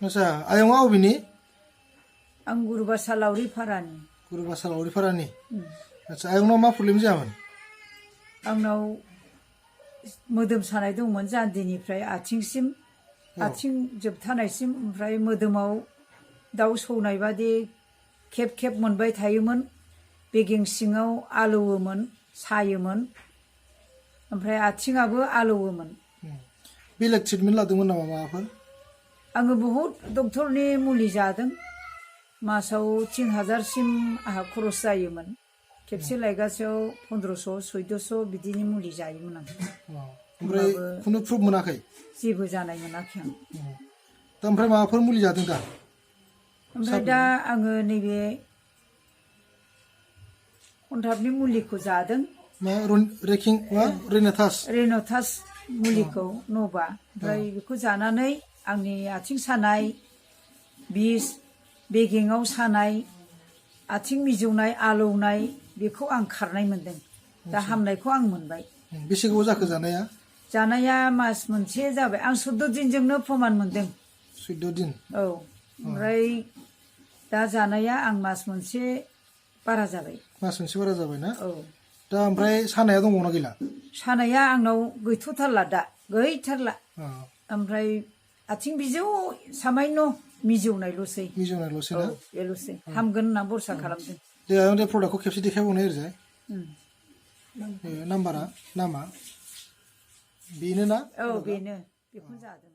आसा आयंआ अबेनि आं गुरुबासा लावरि फारानि गुरुबासा लावरिपारानि आसा आयंनाव मा प्रब्लेम जायामोन आंनाव मोदोम सानाय दंमोन जान्दिनिफ्राय आथिंसिम आथिं जोबथानायसिम ओमफ्राय मोदोमाव दाउ सौनाय बादि खेब खेब मोनबाय थायोमोन बेगें सिङाव आलौवोमोन सायोमोन ओमफ्राय आथिङाबो आलौवोमोन बेलेग ट्रिटमेन्ट लादोंमोन नामा माबाफोर आङो बहुद डक्टरनि मुलि जादों मासाव 3000सिम आहा खरस जायोमोन खेबसे लायगासेयाव 1500 1400 बिदिनि मुलि जायोमोन आं ओमफ्राय खुनु प्रुफ मोनाखै जेबो जानाय मोनाखै आं दा ओमफ्राय माबाफोर मुलि जादों दा ओमफ्राय दा आङो नैबे अन्थाबनि मुलिखौ जादों मा रेकिं मा रेन'थास मुलिखौ नभा ओमफ्राय बेखौ जानानै आंनि आथिं सानाय बिस बेगेङाव सानाय आथिं मिजौनाय आलौनाय बेखौ आं खारनाय मोन्दों दा हामनायखौ आं मोनबाय बेसे गोबाव जाखो जानाया जानाया मास मोनसे जाबाय आं 14 दिनजोंनो प्रमान मोन्दों 14 दिन औ ओमफ्राय दा जानाया आं मास मोनसे बारा जाबाय मास मोनसे बारा जाबाय ना औ दा ओमफ्राय सानाया दंबावना गैला सानाया आंनाव गैथ'थारला दा गैथारला ओमफ्राय आथिं बिजौ सामायन' मिजौनायल'सै ना बेल'सै हामगोन होनना भरसा खालामदों दे आं दे प्रडाक्टखौ खेबसे देखायबावनाय ओरैजाय नाम्बारा नामा बेनो ना औ बेनो बेखौनो जादों